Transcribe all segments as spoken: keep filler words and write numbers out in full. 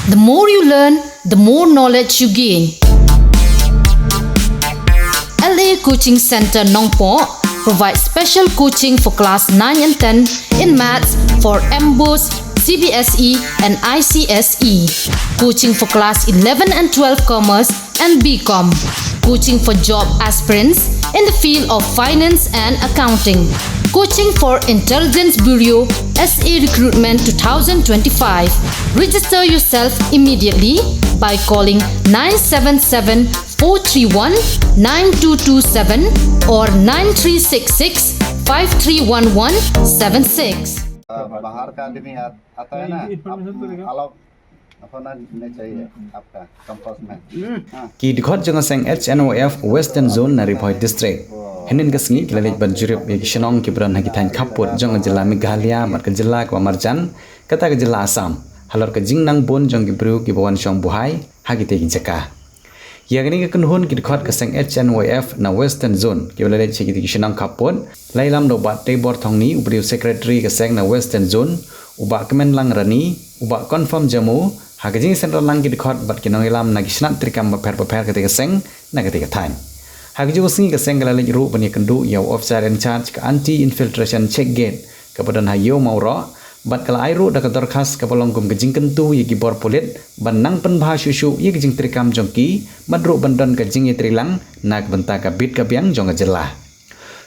The more you learn, the more knowledge you gain. L A Coaching Center Nongpoh provides special coaching for class nine and ten in maths for MBOSE, C B S E, and I C S E. Coaching for class eleven and twelve commerce and B Com. Coaching for job aspirants in the field of finance and accounting. Coaching for Intelligence Bureau S A Recruitment two thousand twenty-five. Register yourself immediately by calling nine seven seven four three one nine two two seven or nine three six six five three one one seven six. बाहर का आदमी आता है ना, आप अलग अपना नहीं चाहिए, आपका कंपास में। Ki dkhot jong ka seng H N Y F Western Zone na Ri Bhoi District, hynnin ka sngi ki la leit ban jurip ïa ki shnong kiba don ha ki thaiñ khappud jong ka jylla Meghalaya bad ka jylla kaba marjan, kata ka jylla Assam, halor ka jingnang bun jong ki briew kiba wan shong buhai ha kitei ki jaka. Ïa kane ka kynhun ki dkhot ka seng H N Y F na Western Zone kiba la leit sha kitei ki shnong khappud, la ïalam da u Bah Teibor Thongni, uba dei u Secretary ka seng na Western Zone, u Bah Kmenlang Rani, u Bah Confirm Jamu, ha ka jingsynran lang ki dkhot bad ki nongïalam na ki shnat treikam bapher bapher katei ka seng na katei ka thaiñ. Ha kajuh ka sngi ka seng ka la leit ruh ban ïakynduh ïa u Officer in Charge ka Anti Infiltration Check Gate kaba don ha Ïew Mawroh, bad ka la ai ruh da ka dorkhas kaba long kum ka jingkyntu ïa ki bor pulit ban nang pynbha shuh shuh ïa ka jingtreikam jong ki, bad ruh ban don ka jingïatreilang na ka bynta ka bit ka biang jong ka jylla.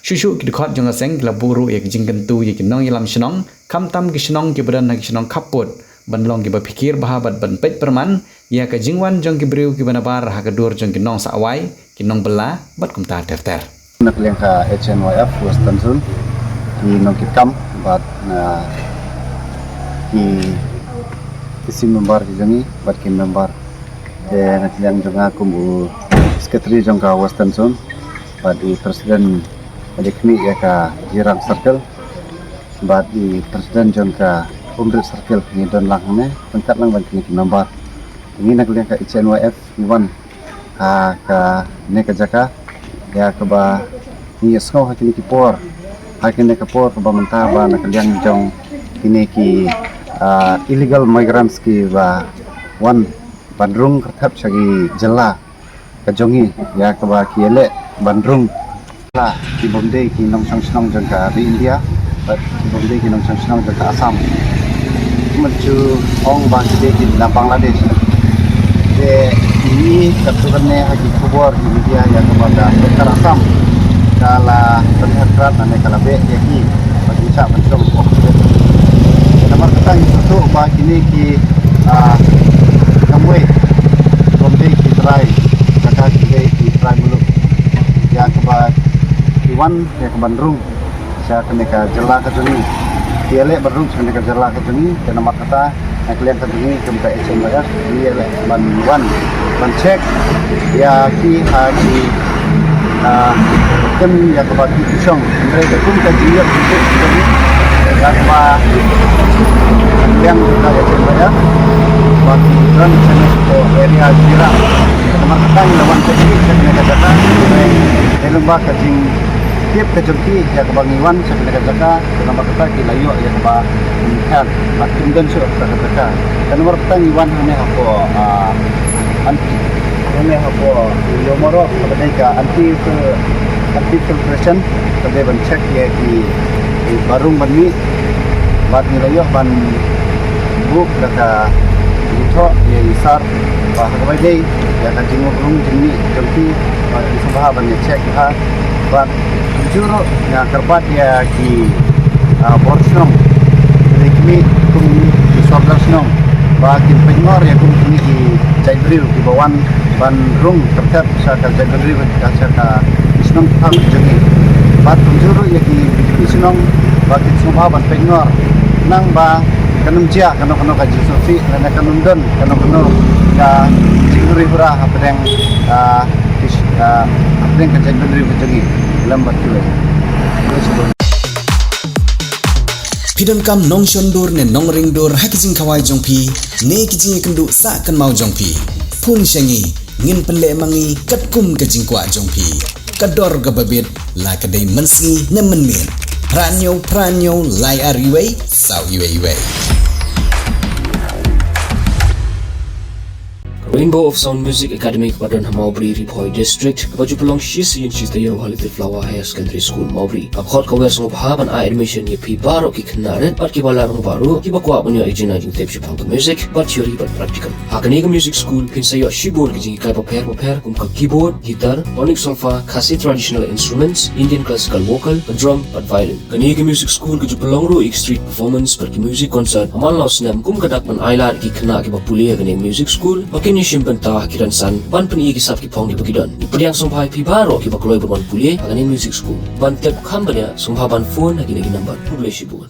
Shuh shuh ki dkhot jong ka seng ki la buh ruh ïa ka jingkyntu ïa ki nongïalam shnong, khamtam ki shnong kiba don ha ki shnong khappud, ban long kiba phikir bha bad ban peit pyrman ïa ka jingwan jong ki briew kiba nabar ha ka dur jong ki nongsahwai, ki nongbylla bad kumta ter ter. Na ka liang ka H N Y F Western Zone, ki nongkitkam bad na ki, ki seng member ki jong ngi bad ki member, te na ka liang jong nga kum u Secretary jong ka Western Zone bad u President, bad i khmih ïa ka Jirang Circle bad i President jong ka Umrit Circle, ngi don lang hangne ryngkat lang bad kine ki member. Ngi na ka liang ka H N Y F ngi wan ha kane ka jaka ïa kaba ngi ïohsngew ha kine ki por, ha kine ki por kaba mynta ba na ka liang jong kine ki, ah, illegal migrants kiba wan ban rung kyrthep sha ki jylla ka jong ngi, ïa kaba ki ïaleh ban rung la ki bym dei ki nongshong shnong jong ka ri India, bad ki bym dei ki nongshong shnong jong ka Assam. Ki mynta ong ba ki dei ki na Bangladesh. Te ngi katto katne ha ki khubor ki media ïa kaba ka sorkar Assam ka la pynher krad lane ka la beh ïa ki ba kin shah ban shong. Namar kata ngi sngewthuh ba kine ki, ah, kamwei bym dei ki trai, ka ki dei ki trai muluk. Ïa kaba ki wan ïa ka ban rung sha kane ka jylla ka jong ngi. Ki ïaleh ban rung sha kane ka jylla ka jong ngi, te namar kata na ka liang ka jong ngi kum ka H N Y F ngi ïaleh ban wan ban check ïa ki ha ki, ah, kem ïa kaba ki shong. Hynrei ka kum ka jingïaleh ki jong ngi ïa kaba na ka liang ka H N Y F ba ki don sha kane ka area Jirang. Namar kata ngi la wan check sha kane ka jaka. Hynrei lyngba ka jingtip ka jong ki ïa kaba ngi wan sha kane ka jaka, te namar kata ki la ïoh ïa kaba ngi khar bad kim don shuh kata ka jaka. Te namar kata ngi wan hangne hapoh, ah, Anti, hangne hapoh Ïew Mawroh kaba dei ka anti, anti filtration, kaba dei ban check ïa ki, ki ba rung ban mih. Bad ngi la ïoh ban buh da ka jingthoh ïa i sar ba ha kaba dei ïa ka jingrung jingmih jong ki, bad ngi sngewbha ban ïa check ha. Bad kumjuh ruh nga kyrpad ïa ki, ah, bor shnong, ki khmih kum ki sordar shnong ba kin pynngor ïa kum kine ki jaitbynriew kiba wan ban rung kyrthep sha ka jaitbynriew, sha ka shnong ki thang jong ngi. Bad kumjuh ruh ïa ki, ki shnong ba kin sngewbha ban pynngor nang ba kan ym jia kano kano ka jingsngewsih lane kan ym don kano kano ka jinghuri hura hapdeng, ah, ki sh-, ah, hapdeng ka jaitbynriew ka jong ngi lem bad kiwei. Phi donkam nongshon dur ne nongring dur ha ki jingkhawai jong phi ne ki jingïakynduh sah kynmaw jong phi? Phone sha ngi, ngin pynleh ma ngi katkum ka jingkwah jong phi. Ka dor kaba bit, la ka dei mynsngi ne mynmiet. Phra hynñiew phra hynñiew lai ar wei saw wei wei. Rainbow of Sound Music Academy kaba don ha Mawbri, Ri Bhoi District, kaba ju pynlong shi sien shi taïew ha Little Flower Higher Secondary School, Mawbri, ka khot ka wer sngewbha ban ai admission ïa phi baroh ki khynnah rit bad kiba la rangbah ruh, kiba kwah ban ïoh ïa ka jingtip shaphang ka music, bad theory bad practical. Ha kane ka music school phin sa ïoh shibun ki jinghikai bapher bapher kum ka keyboard, guitar, tonic solfa, Khasi traditional instruments, Indian classical vocal, ka drum bad violin. Kane ka music school ka ju pynlong ruh ïa ki street performance bad ki music concert ha man la u snem, kum ka dak ban ailad ïa ki khynnah kiba pule ha kane ka music school ba kin ïashim bynta ha ki rynsan ban pyni ïa ki sap ki phong kiba ki don. Ngi pdiang sngewbha ïa phi baroh kiba kloi ban wan pule ha kane ka music school. Ban tip kham bniah sngewbha ban phone ha kine ki number. Khublei shibun.